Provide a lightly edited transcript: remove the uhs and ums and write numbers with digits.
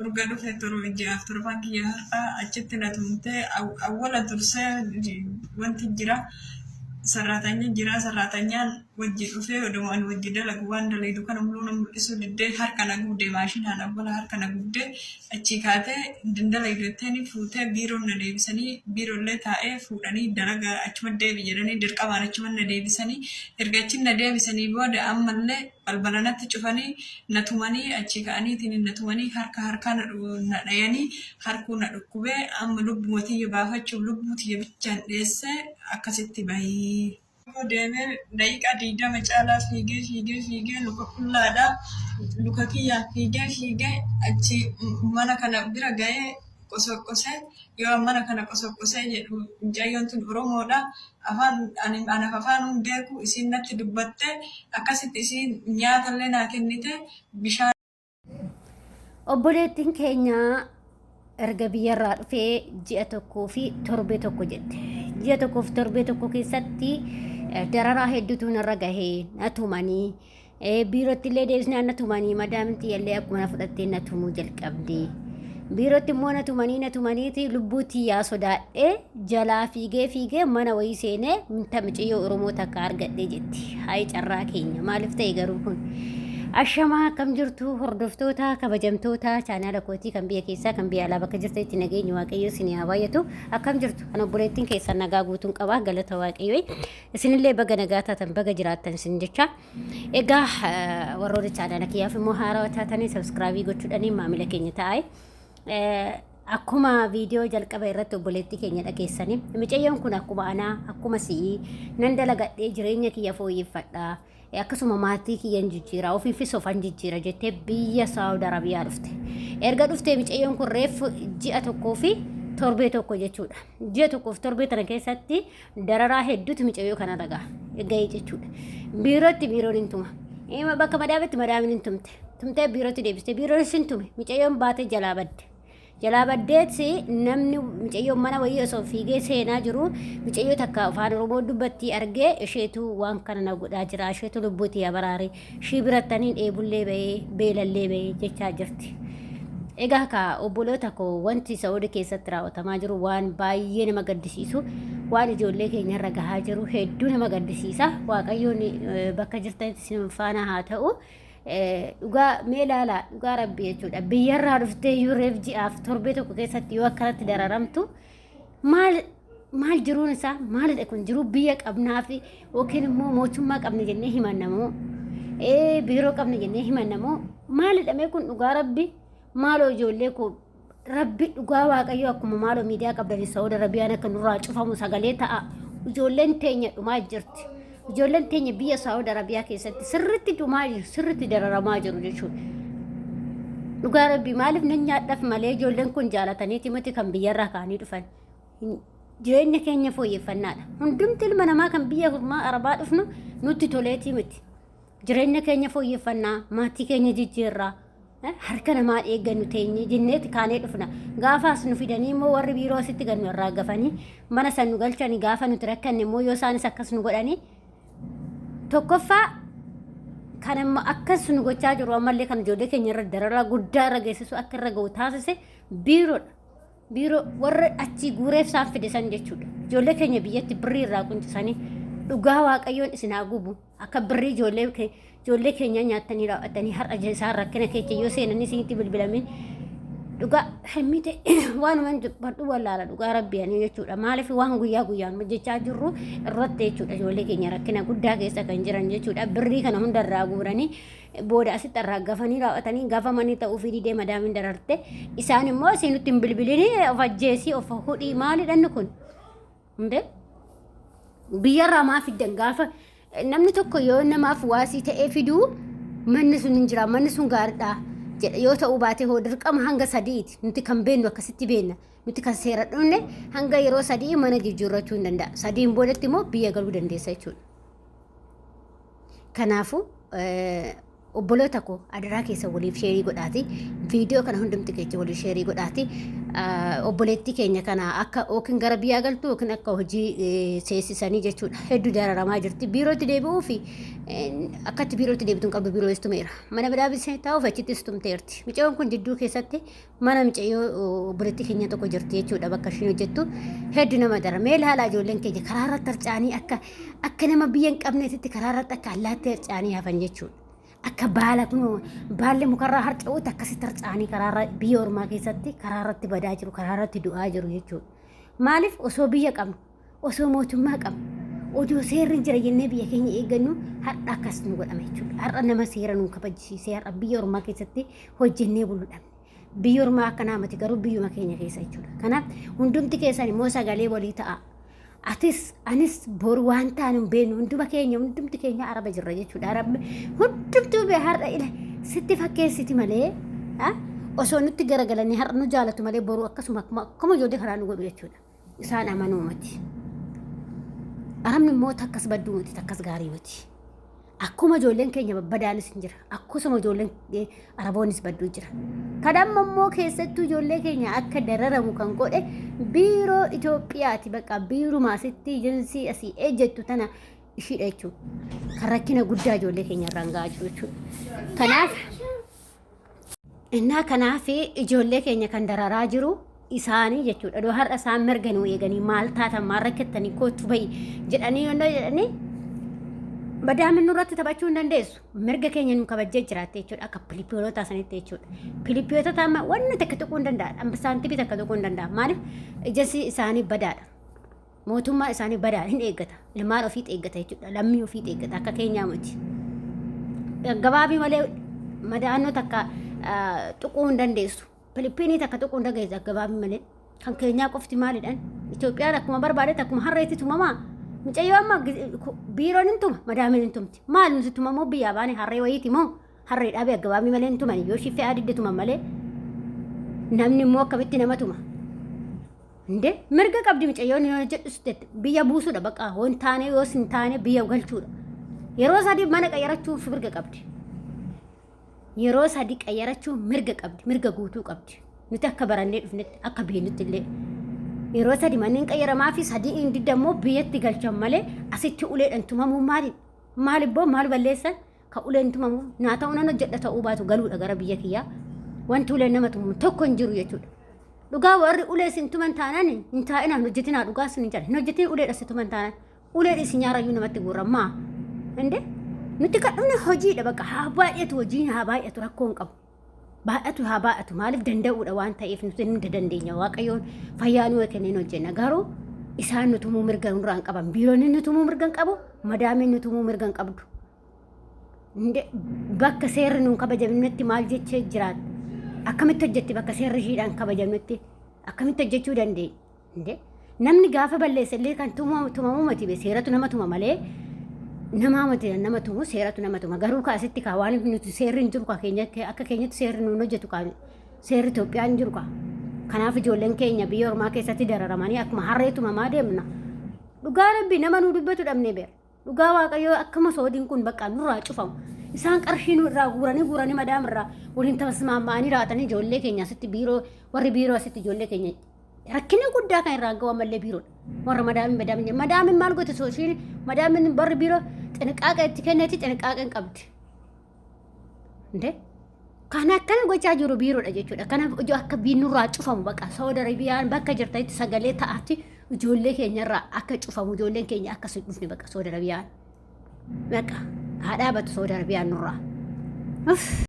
Urga dhufe ji'aaf torban kiyya har'a achitti na tumtee awwala dursee wanti jira sarraatanya jira sarraatanyaan wajji dhufee oduma ani wajji dalagu waan dalaydu kana muluu na mul'isuu diddee harka na gubde maashinaan awwala harka na gubde achii kaatee dindalaydu jetteeni fuutee biiroon na deebisanii biiroollee taa'ee fuudhanii dalaga achuma deebi jedhanii dirqamaan achuma na deebisanii erga achi na deebisanii booda ammallee balbala natti cufanii na tumanii achii ka'aniitiin na tumanii harka harkaa na dhayanii harkuu na dhukkubee amma lubbuma tiyya baafachuuf lubbuu tiyya bichaan dheessee akkasitti bahii. Deemee daqiiqaa 20 caalaa fiigee fiigee fiigee luka qullaadha. Luka kiyyaan fiigee fiigee achi mana kana bira ga'ee qosoqqosee yoo mana kana qosoqqosee jedhu mucayyoon tun Oromoodha. Afaan ani anaaf afaan hin beeku isiin natti dubbatte akkasitti isiin nyaatallee naa kennite bishaan. Obboleettiin keenya erga biyyarraa dhufee ji'a tokkoo fi torbee tokko jette. Ji'a tokkoo fi torbee tokko keessatti dararaa hedduutu narra gahee na tumanii biirootti illee deebisnaan na tumanii madaamin tiyyallee akkuma na fudhattee na tumuu jalqabde. Biirootti immoo na tumanii na tumaniiti lubbuu tiyyaa sodaadhee jalaa fiigee fiigee mana wayii seenee minta miciyyoo Oromoo takka argadhe jetti. Hayi carraa keenya maaliif ta'e garuu kun. Ashamaa akkam jirtu hordoftoota kabajamtoota chaanaala kootii kan biyya keessaa kan biyya alaa bakka jirtanitti nageenyi waaqayyoo isin haa baay'atu. Akkam jirtu kan obboleettiin keessan nagaa guutuun qaba galata waaqayyoo. Isinillee baga nagaa taatan baga jiraattan isin jecha. Egaa warroota chaanaala kiyyaaf immoo haarawaa taatanii sabskraabii gochuudhaan maamila keenya ta'aa. Akkuma viidiyoo jalqaba irratti obboleettii keenya dhageessanii mucayyoon kun akkuma anaa akkuma si'ii nan dalagadhee jireenya kiyya fooyyeffadha akkasuma maatii kiyyan jijjiira ofiifis ofan jijjiira jettee biyya Saawud Arabiyaa dhufte. Erga dhuftee mucayyoon kun reeffu ji'a tokkoo fi torbee tokko jechuudha. Ji'a tokkoo fi torbee tana keessatti dararaa hedduutu mucayyoo kana ragaa ga'e jechuudha. Biirootti biiroon hin tuma. Bakka madaabitti madaabiin hin tumte. Tumtee biirootti deebiste. Biiroonis hin tume. Mucayyoon baatee jalaa badde. Jalaa baddeetti namni mucayyoon mana wayii osoo fiigee seenaa jiru mucayyoo takka afaan Oromoo dubbattii argee isheetu waan kana na godhaa jira isheetu lubbuu tiyya baraare ishii birattaniin dheebullee bahee beelallee bahee jechaa jirti. Egaa kaa obboloota koo wanti Saa'udii keessatti raawwatamaa jiru waan baay'ee nama gaddisiisu waan ijoollee keenya irra gahaa jiru hedduu nama gaddisiisa waaqayyoon bakka jirtanitti isin faana haa ta'u. Dhugaa mee ilaalaa dhugaa rabbi jechuudha biyyarraa dhuftee iyyuu reef ji'aaf torbee tokko keessatti yoo akkanatti dararamtu maal maal jiruun isaa maalidha kun jiruu biyya qabnaa fi yookiin immoo mootummaa qabna jennee himanna moo biiroo qabna jennee himanna moo maalidha mee kun dhugaa rabbi maaloo ijoollee koo Rabbi dhugaa waaqayyoo akkuma maaloo miidiyaa qabdanii Saa'ud Arabiyaan akka nurraa cufamu sagalee ta'a. Ijoolleen teenya dhumaa jirti. Ijoolleen teenya biyya Saa'ud Arabiyaa keessatti sirritti dhumaa jiru, sirritti dararamaa jiru jechuudha. Dhugaa Rabbi maaliif nan nyaadhaaf malee ijoolleen kun jaalataniiti miti kan biyyarraa ka'anii dhufan. Jireenya keenya fooyyeffannaadha. Hundumti ilma namaa kan biyya ormaa Arabaa dhufnu nutti toleetii miti. Jireenya keenya fooyyeffannaa, maatii keenya jijjiirraa. Harka namaa eeggannu teenye jenneeti kaanee dhufna. Gaafa as nu fidanii immoo warri biiroo asitti gad nu arraaggafanii mana san nu galchanii gaafa nuti rakkanne immoo yoo isaanis akkas nu godhanii tokkoffaa kan amma akkas nu gochaa jiru ammallee kan ijoollee keenya irra dararaa guddaa irra geessisu akka irra ga'u taasise biiroodha. Biiroo warra achii guureef isaan fide san jechuudha. Ijoollee keenya biyyatti birrii irraa quncisanii dhugaa waaqayyoon isin haa gubu. Akka birrii ijoollee ijoollee keenyaa nyaattanii raawwatanii har'a isaan rakkina keessa yoo seenanii isinitti bilbilamee dhugaa hemmite waanuma dubbadhu wallaala dhugaa rabbi ani jechuudha. Maaliif waan guyyaa guyyaan hojjechaa jirru irratti jechuudha ijoollee keenya rakkina guddaa keessa kan jiran jechuudha. Birrii kana hunda irraa guuranii booda asitti arraaggafanii raawwatanii gaafa manni ta'uu fi didee madaamiin dararte isaan immoo isinutti hin bilbilini of ajjeesii of hudhii maalidha kun? Hundee biyyarraa maa fiddan gaafa namni tokko yoo namaaf waasii ta'ee fiduu manni sun hin jira manni sun gaariidha jedha yoo ta'uu baate hoo dirqama hanga sadiiti nuti kan beennu akkasitti beenna nuti kan seera dhumne hanga yeroo sadii mana jijjiirrachuu hin danda'a sadiin boodatti immoo biyya galuu dandeessa jechuudha. Kanaafuu Obboloota koo, adaraa keessa waliif sheerii godhaati. Viidiyoo kana hundumti keessa waliif sheerii godhaati. Obboleettii keenya kana akka yookiin gara biyyaa galtu yookiin akka hojii seessisanii jechuudha. Hedduu dararamaa jirti. Biirootti deebi'uu fi akkatti biirootti deebitu hin qabdu, biiroo tumeera. Mana madaabii taa'uuf achittis tumteerti. Mucayyoon kun jidduu keessatti mana mucayyoo obboleettii keenya tokko jirti jechuudha, bakka ishiin hojjettu. Hedduu nama dara. Mee ilaalaa, ijoolleen keenya karaa irratti harca'anii akka nama biyya hin qabneetitti karaa irratti akka allaatti harca'anii hafan jechuudha. Akka baala kun baalli mukarraa harca'uutti akkasitti harca'anii karaarra biyya ormaa keessatti karaa irratti badaa jiru, karaa irratti du'aa jiru jechuudha. Maaliif? Osoo biyya qabnu, osoo mootummaa qabnu, odoo seerri jira jennee biyya keenya eeggannu har'a akkas nu godhama jechuudha. Har'a nama seera nu kabajsiisee har'a biyya ormaa keessatti hojjennee buluu dhabne. Biyya ormaa akka naamati garuu biyyuma keenya keessa jechuudha. Kanaaf hundumti keessan immoo sagalee walii ta'a. Atis anis boru waan taanu hin beeknu, hunduma keenya, hundumti keenya Araba jirra jechuudha. Arabni hundumtuu bee har'a ila sitti fakkeessiti malee osoo nutti garagalanii har'a nu jaalatu malee boru akkasuma akkuma ijoollee karaa nu godhu jechuudha. Isaan amanuu miti. Arabni immoo takkas badduu miti, takkas gaarii miti. Akkuma ijoolleen keenya babbadaanis hin jira. Akkasuma ijoolleen Araboonnis badduu jira. Kan amma immoo keessattuu ijoollee keenya akka dararamu kan godhe biiroo Itoophiyaati. Bakka biiruma asitti eejensii asii ejjettu tana ishiidha jechuudha. Kan rakkina guddaa ijoollee keenya irraan gahaa jiru jechuudha. Kanaaf innaa kanaaf ijoollee keenya kan dararaa jiru isaanii jechuudha. Iddoo har'a isaan mirga nu eeganii, maal taatan, maal rakkattanii, kootu bahi jedhanii yonnoo jedhanii badaamin nurratti taphachuu hin dandeessu. Mirga keenya nu kabajjee jiraatte jechuudha. Akka Filipiinoota sanitti jechuudha. Filipiinoota amma wanni takka tuquu hin danda'a. Saantibii takka tuquu hin danda'a. Maaliif? Ijasi isaanii badaadha. Mootummaa isaanii badaadha, hin eeggata. Ilmaan ofii eeggata jechuudha. Lammii ofii eeggata, akka keenyaa miti. Gabaabii malee madaannoo takka tuquu hin dandeessu. Filipiinii takka tuquu hin dandeessu gabaabii malee. Kan keenyaa qofti maalidhaan? Itoophiyaan akkuma barbaadetti akkuma harreetti tumamaa. Mucayyoo amma biiroon hin tuma, madaamiin hin tumti. Maal nuti tumamoo biyyaa baane harree wayiiti moo? Harree dhaabee aggabaamii malee hin tuman, yoo ishii fe'aa didde tuman malee. Namni immoo akkamitti nama tuma? Inde mirga qabdi mucayyoon, yoo jedhus jette biyya buusuudha, bakka hoo hin taane, yoos hin taane biyya galchuudha. Yeroo 3 mana qayyarachuuf mirga qabdi. Yeroo 3 qayyarachuu mirga qabdi, mirga guutuu qabdi. Nuti akka barannee dhufnetti, akka beeknutti illee yeroo 3 manneen qayyaramaa fi 3 hin didda immoo biyyatti galchan malee asitti uleedhaan tumamuu maali? Maal ibboo, maal balleessan? Ka uleen tumamu naa ta'uu nan hojjedha, ta'uu baatu galuudha gara biyya kiyyaa. Wanti uleen nama tumamu tokko hin jiru jechuudha. Dhugaa warri ulee isin tuman taanaan hin taa'inaa, hin hojjetinaa, dhugaa isin hin jedhan. Hin hojjetin, uleedha si tuman taanaan. Uleen isin nyaarayyuu namatti guurra maa? Inde nuti kan dhufne hojiidha, bakka haa baay'atu, hojiin haa baay'atu, rakkoo hin qabu. Baay'atu haa baay'atu, maaliif danda'uudha waan ta'eef nuti hunda dandeenya, Waaqayyoon fayyaa nuu kenneen hojjenna, garuu isaan nu tumuu mirga nurraa hin qaban. Biironni nu tumuu mirga hin qabu, madaamiin nu tumuu mirga hin qabdu. Bakka seerri nuun kabajamnetti maal jechee jiraata? Akkamitti hojjetti? Bakka seerri ishiidhaan kabajamnetti akkamitti hojjechuu dandeenya? Inde namni gaafa balleesse illee kan tumamu miti be, seeratu nama tuma malee namaa miti nama tumu, seeratu nama tuma. Garuu kaasitti kaa waan nuti seerri hin jiru kaa keenya, akka keenyatti seerri nuun hojjetu kaa, seerri Itoophiyaa hin jiru kaa. Kanaaf ijoolleen keenya biyya ormaa keessatti dararamanii akkuma harree tumamaa deemna. Dhugaa Rabbi nama nuu dubbatu dhabnee beera. Dhugaa Waaqayyoo akkuma soodiin kun bakka nurraa cufamu. Isaan qarshii nu irraa guuranii guuranii madaam irraa waliin tasmaama'anii raatanii ijoollee keenya asitti biiroo, warri biiroo asitti ijoollee keenya rakkina guddaa kan irraan ga'u ammallee biiroodha. Warra madaamiin madaamiin madaamiin maal goote sooshiin madaamiin warri biiroo xinqaaqa itti kenneeti, xinqaaqa hin qabdi. Indee kan akkana gochaa jiru biiroodha jechuudha. Kanaaf ijoo akka nurraa cufamu, bakka Saudi Arabiyaan bakka jirtanitti sagalee ta'aatti ijoollee keenyarraa akka cufamu, ijoolleen keenya akka hin dhufne, bakka Saudi Arabiyaan bakka haa dhaabatu Saudi Arabiyaan nurraa. Uff.